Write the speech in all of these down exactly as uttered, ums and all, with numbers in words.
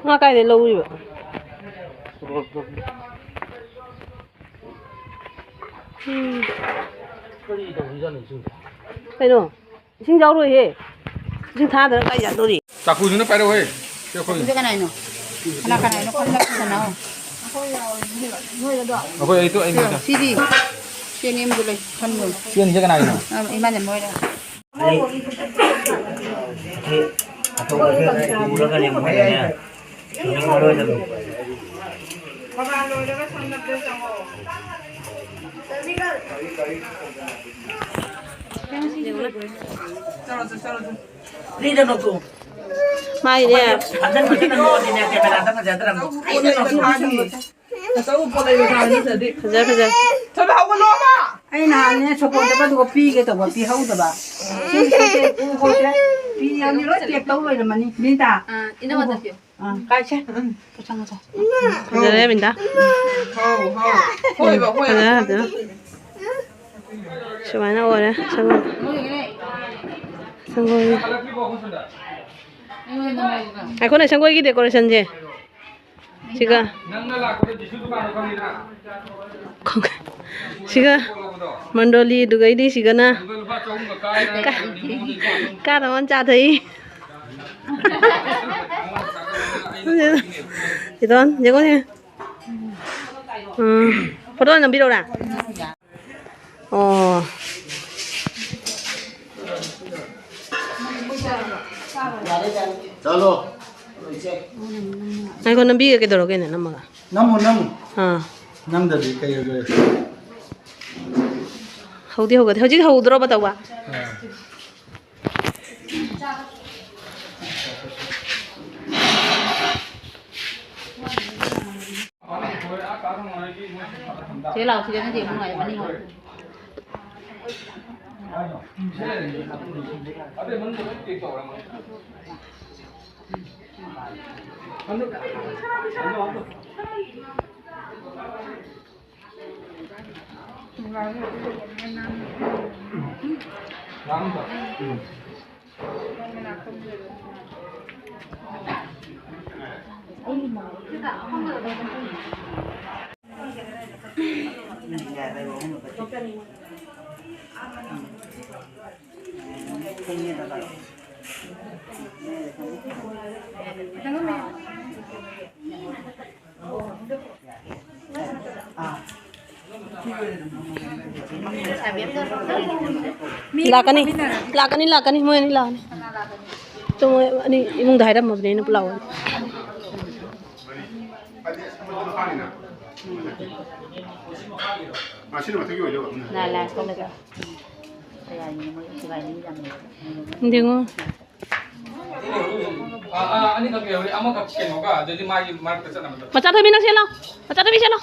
ꯉꯥ ꯀꯥꯏꯗꯩ ꯂꯧꯔꯤꯕ? ꯎꯝ꯫ ꯀꯩꯅꯣ? ꯏꯁꯤꯡ ꯌꯥꯎꯔꯣꯏꯍꯦ꯫ ꯏꯁꯤꯡ ꯊꯥꯗꯅ ꯀꯥꯏ ꯌꯥꯗꯣꯔꯤ? ꯆꯥꯛꯈꯨꯗꯨꯅ ꯄꯥꯏꯔꯛꯎꯍꯦ꯫ ꯁꯤ ꯑꯩꯈꯣꯏ ꯁꯤꯁꯦ ꯀꯅꯥꯏꯅꯣ? ꯀꯅꯥ ꯀꯅꯥꯏꯅꯣ? ꯈꯜꯂ ꯈꯜꯂ ꯅꯥꯎ꯫ ꯑꯩꯈꯣꯏ ꯑꯩ ꯇꯣ-, ꯑꯩ ꯁꯤꯗꯤ ꯁꯤ ꯑꯅꯦꯝꯕꯗꯣ ꯂꯩ, ꯈꯟꯕ꯫ ꯁꯤ ꯑꯅꯤꯁꯦ ꯀꯅꯥꯒꯤꯅꯣ? ꯑ, ꯏꯃꯥꯅꯦ ꯃꯣꯏꯔ꯫ ꯃꯥꯏꯅꯦ꯫ ꯑꯆꯧꯕ ꯄꯣꯠ ꯂꯩꯕ ꯀꯥꯟꯗ ꯅꯠꯇ꯭ꯔꯗꯤ꯫ ꯐꯖ, ꯐꯖ꯫ ꯊꯣꯏꯕ, ꯍꯧꯒꯠꯂꯣꯕ! ꯑꯩ ꯅꯍꯥꯟꯅꯦ ꯁꯣꯄꯣꯟꯗꯒ ꯑꯗꯨꯒ ꯄꯤꯒꯦ ꯇꯧꯕ, ꯄꯤꯍꯧꯗꯕ꯫ ꯁꯤ ꯄꯣꯠꯁꯦ ꯎ ꯄꯣꯠꯁꯦ ꯄꯤ ꯍꯥꯏꯕꯅꯤ, ꯂꯣꯏ ꯄꯦꯛ ꯇꯧ ꯂꯣꯏꯔꯝꯃꯅꯤ꯫ ꯕꯤꯅꯤꯇꯥ꯫ ꯑꯥ, ꯏꯅꯝꯃꯗ ꯄꯤꯌꯨ꯫ ꯑꯥ, ꯀꯥꯏꯁꯦ? ꯎꯝ, ꯄꯣꯠꯁꯪ ꯃꯆꯥ꯫ ꯐꯖꯔꯦ, ꯕꯤꯅꯤꯇꯥ꯫ ꯍꯥꯎ, ꯍꯥꯎ꯫ ꯍꯣꯏꯕ, ꯍꯣꯏ꯫ ꯐꯖꯔꯦ, ꯐꯖꯔꯦ꯫ ꯁꯨꯃꯥꯏꯅ ꯑꯣꯏꯔꯦ, ꯁꯪꯒꯣꯏ꯫ ꯁꯪꯒꯣꯏ꯫ ꯉꯥꯏꯈꯣꯅꯦ, ꯁꯪꯒꯣꯏꯒꯤ decorationꯁꯦ꯫ ꯁꯤꯒ, ꯁꯤꯒ ꯃꯟꯗꯣꯂꯤ, ꯑꯗꯨꯒꯩꯗꯤ ꯁꯤꯒꯅ ꯀꯥ-, ꯀꯥꯗꯃꯟ ꯆꯥꯊꯣꯛꯏ꯫ ꯏꯗꯣꯟ, ꯌꯦꯡꯉꯣꯅꯦ꯫ ꯎꯝ, photo ꯅꯝꯕꯤꯔꯛꯎꯔꯥ? ꯑꯣ꯫ ꯆꯠꯂꯣ꯫ ꯉꯥꯏꯈꯣ, ꯅꯝꯕꯤꯒꯦ, ꯀꯩꯗꯧꯔꯒꯦꯅꯦ ꯅꯝꯃꯒ? ꯅꯝꯃꯣ, ꯅꯝꯃꯣ꯫ ꯑꯥ꯫ ꯅꯝꯗꯗꯤ ꯀꯩ ꯑꯣꯏꯗꯣꯏ? ꯍꯧꯗꯤ ꯍꯧꯒꯗꯦ꯫ ꯍꯧꯖꯤꯛ ꯍꯧꯗ꯭ꯔꯣꯕ ꯇꯧꯕ? ꯑꯥ꯫ ꯆꯦ ꯂꯥꯎ, ꯁꯤꯗ ꯅꯠꯇꯦ, ꯏꯕꯨꯡꯉꯣ, ꯑꯩ ꯃꯅꯤꯡ ꯍꯣꯏ꯫ ꯂꯥꯛꯀꯅꯤ, ꯂꯥꯛꯀꯅꯤ, ꯂꯥꯛꯀꯅꯤ, ꯃꯣꯏ ꯑꯅꯤ ꯂꯥꯛꯀꯅꯤ꯫ ꯇꯣ ꯃꯣꯏ ꯑꯅꯤ ꯏꯃꯨꯡꯗ ꯍꯥꯏꯔꯝꯃꯕꯅꯦ ꯑꯩꯅ ꯄꯨꯂꯥꯎ꯫ ꯌꯦꯡꯉꯣ꯫ ꯑꯥ, ꯑꯥ, ꯑꯅꯤꯈꯛ ꯂꯩꯍꯧꯔꯤ, ꯑꯃꯈꯛ ꯀꯩꯅꯣꯒ, ꯑꯗꯨꯗꯤ ꯃꯥꯒꯤ ꯃꯔꯛꯇ ꯆꯠꯅꯕꯗꯣ꯫ ꯃꯆꯥ ꯊꯣꯏꯕꯤ, ꯅꯪ ꯁꯦ ꯂꯥꯎ꯫ ꯃꯆꯥ ꯊꯣꯏꯕꯤ, ꯁꯦ ꯂꯥꯎ꯫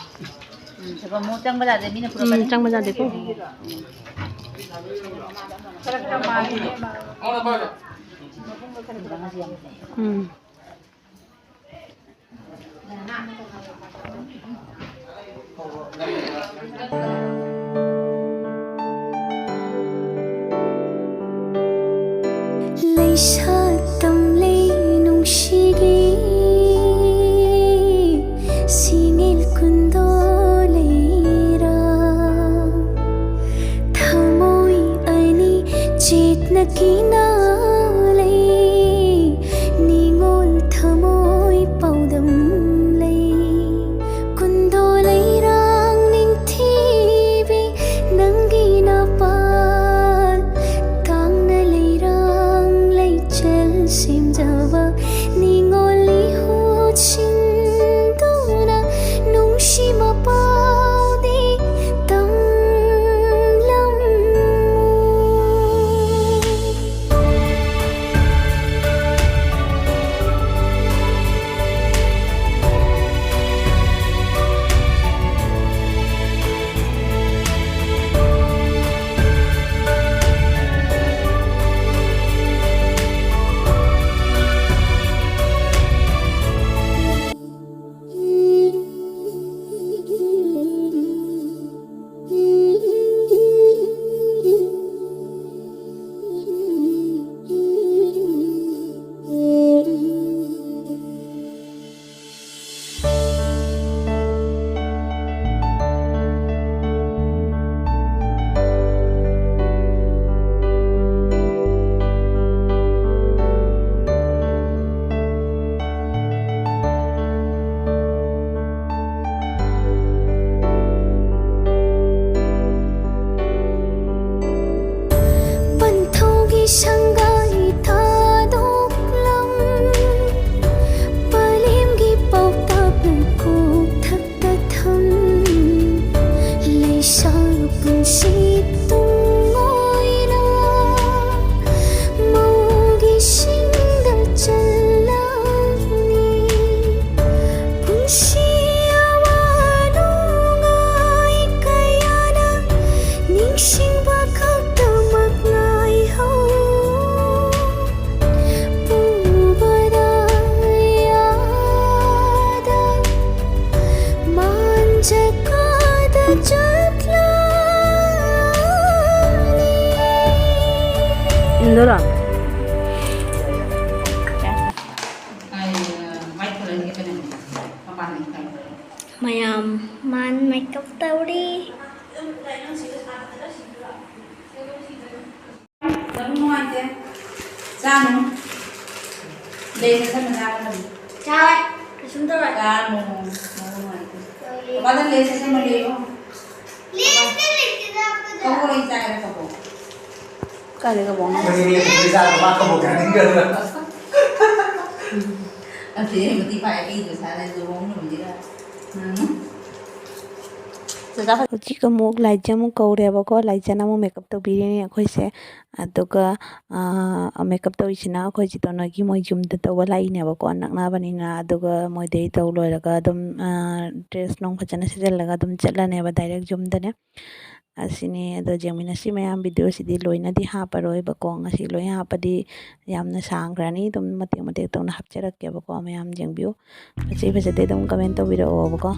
ꯎꯝ, ꯁꯤꯕ ꯑꯃꯨꯛ ꯆꯪꯕ ꯌꯥꯗꯦ, ꯃꯤꯅ ꯄꯨꯔꯛꯀꯅꯤ꯫ ꯎꯝ, ꯆꯪꯕ ꯌꯥꯗꯦꯀꯣ꯫ ꯎꯝ꯫ ꯂꯩꯁꯥ ꯇꯝꯂꯦ ꯅꯨꯡꯁꯤꯒꯤ ꯁꯤꯡꯉꯤꯜ ꯀꯨꯟꯗꯣ ꯂꯩꯔꯥ꯫ ꯊꯃꯣꯏ ꯑꯅꯤ ꯆꯦꯠꯅ ꯀꯤꯅ ꯂꯩ, ꯅꯤꯉꯣꯜ ꯊꯃꯣꯏ ꯄꯥꯎꯗꯝ ꯂꯩ꯫ ꯀꯨꯟꯗꯣ ꯂꯩꯔꯥꯡ ꯅꯤꯡꯊꯤꯕꯤ ꯅꯪꯒꯤ ꯅꯄꯥꯜ ꯀꯥꯡꯅ ꯂꯩꯔꯥꯡ ꯂꯩꯆꯜ ꯁꯦꯝꯖꯕ ꯅꯤꯉꯣꯜ ꯏꯍꯨꯠ ꯁꯤꯟꯗꯨꯅ ꯅꯨꯡꯁꯤ ꯃꯄꯥꯎꯗꯤ ꯇꯝꯂꯝꯃꯨ꯫ ꯅꯨꯔꯥ꯫ ꯃꯌꯥꯝ ꯃꯥꯟ ꯃꯦꯀꯞ ꯇꯧꯔꯤ꯫ ꯅꯨꯡꯉꯥꯏꯇꯦ꯫ ꯆꯥꯅꯨ꯫ ꯂꯦꯁ ꯁꯦꯝꯃ ꯆꯥꯒꯗꯕꯅꯤ꯫ ꯆꯥꯔꯣꯏ꯫ ꯀꯩꯁꯨꯝ ꯇꯧꯔꯣꯏ꯫ ꯆꯥꯅꯨ꯫ ꯅꯨꯡꯉꯥꯏꯇꯦ꯫ ꯇꯧꯔꯤ꯫ ꯃꯥꯗ ꯂꯦꯁ ꯁꯦꯝꯃ ꯂꯩꯌꯣ꯫ ꯂꯦꯁꯇꯤ ꯂꯩꯇꯦꯗ ꯑꯩꯈꯣꯏꯗ꯫ ꯀꯕꯣꯛ ꯑꯩ ꯆꯥꯒꯦ ꯀꯕꯣꯛ꯫ ꯀꯥꯏꯗꯩ ꯀꯕꯣꯛꯅꯣ? ꯃꯁꯤ ꯃꯤ ꯑꯇꯣꯞꯄꯒꯤ ꯆꯥꯗ ꯃꯥ ꯀꯕꯣꯛ ꯆꯥꯅꯤꯡꯗ꯭ꯔꯗꯅ꯫ ꯑꯁꯤ ꯃꯇꯤꯛ ꯐꯥꯏ ꯑꯩꯗꯣ ꯁꯥꯟꯅ ꯂꯨꯍꯣꯡ ꯅꯨꯃꯤꯠꯁꯤꯗ꯫ ꯎꯝ꯫ ꯍꯧꯖꯤꯛ ꯑꯃꯨꯛ ꯂꯥꯏꯖ ꯑꯃꯨꯛ ꯀꯧꯔꯦꯕꯀꯣ꯫ ꯂꯥꯏꯖꯅ ꯑꯃꯨꯛ ꯃꯦꯀꯞ ꯇꯧꯕꯤꯔꯤꯅꯤ ꯑꯩꯈꯣꯏꯁꯦ꯫ ꯑꯗꯨꯒ, ꯑ, ꯃꯦꯀꯞ ꯇꯧꯔꯤꯁꯤꯅ ꯑꯩꯈꯣꯏ ꯆꯤꯇꯣꯟ ꯍꯣꯏꯒꯤ ꯃꯣꯏ ꯌꯨꯝꯗ ꯇꯧꯕ ꯂꯥꯛꯏꯅꯦꯕꯀꯣ, ꯅꯛꯅꯕꯅꯤꯅ꯫ ꯑꯗꯨꯒ ꯃꯣꯏꯗꯩ ꯇꯧ ꯂꯣꯏꯔꯒ ꯑꯗꯨꯝ, ꯑ, ꯗ꯭ꯔꯦꯁ ꯅꯨꯡ ꯐꯖꯅ ꯁꯦꯠꯆꯜꯂꯒ ꯑꯗꯨꯝ ꯆꯠꯂꯅꯦꯕ ꯗꯥꯏꯔꯦꯛ ꯌꯨꯝꯗꯅꯦ꯫ ꯑꯁꯤꯅꯦ꯫ ꯑꯗꯣ ꯌꯦꯡꯃꯤꯟꯅꯁꯤ ꯃꯌꯥꯝ, ꯚꯤꯗꯤꯑꯣꯁꯤꯗꯤ ꯂꯣꯏꯅꯗꯤ ꯍꯥꯞꯄꯔꯣꯏꯕꯀꯣ꯫ ꯉꯁꯤ ꯂꯣꯏ ꯍꯥꯞꯄꯗꯤ ꯌꯥꯝꯅ ꯁꯥꯡꯈ꯭ꯔꯅꯤ꯫ ꯑꯗꯨꯝ ꯃꯇꯦꯛ ꯃꯇꯦꯛ ꯇꯧꯅ ꯍꯥꯞꯆꯔꯛꯀꯦꯕꯀꯣ꯫ ꯃꯌꯥꯝ ꯌꯦꯡꯕꯤꯌꯨ꯫ ꯐꯖꯩ ꯐꯖꯗꯦ ꯑꯗꯨꯝ ꯀꯃꯦꯟ ꯇꯧꯕꯤꯔꯛꯑꯣꯕꯀꯣ꯫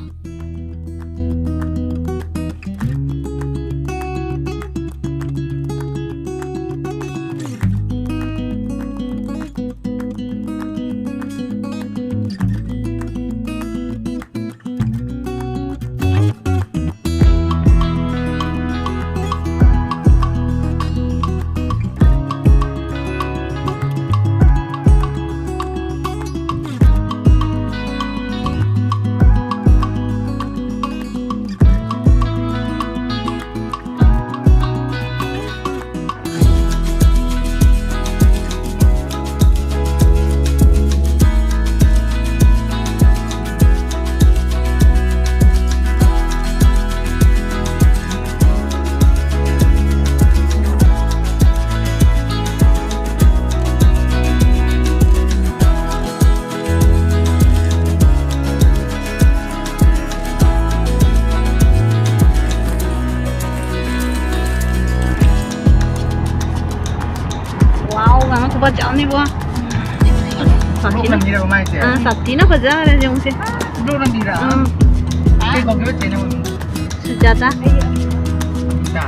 ꯋꯥꯎ, ꯉꯥ ꯈꯨꯐꯖ ꯑꯃꯅꯤꯕꯣ꯫ ꯁꯥꯊꯤꯅ, ꯂꯣꯛꯀꯅꯤꯔꯕ ꯃꯥꯏꯁꯦ? ꯑꯥ, ꯁꯥꯊꯤꯅ ꯐꯖꯈ꯭ꯔꯦ ꯌꯦꯡꯉꯨꯁꯦ꯫ ꯂꯣꯛꯅꯤꯔ? ꯎꯝ꯫ ꯀꯩ ꯀꯧꯒꯦꯕ ꯆꯦꯅꯦ ꯃꯃꯤꯡ? ꯁꯨꯖꯥꯇꯥ꯫ ꯁꯨꯖꯥꯇꯥ꯫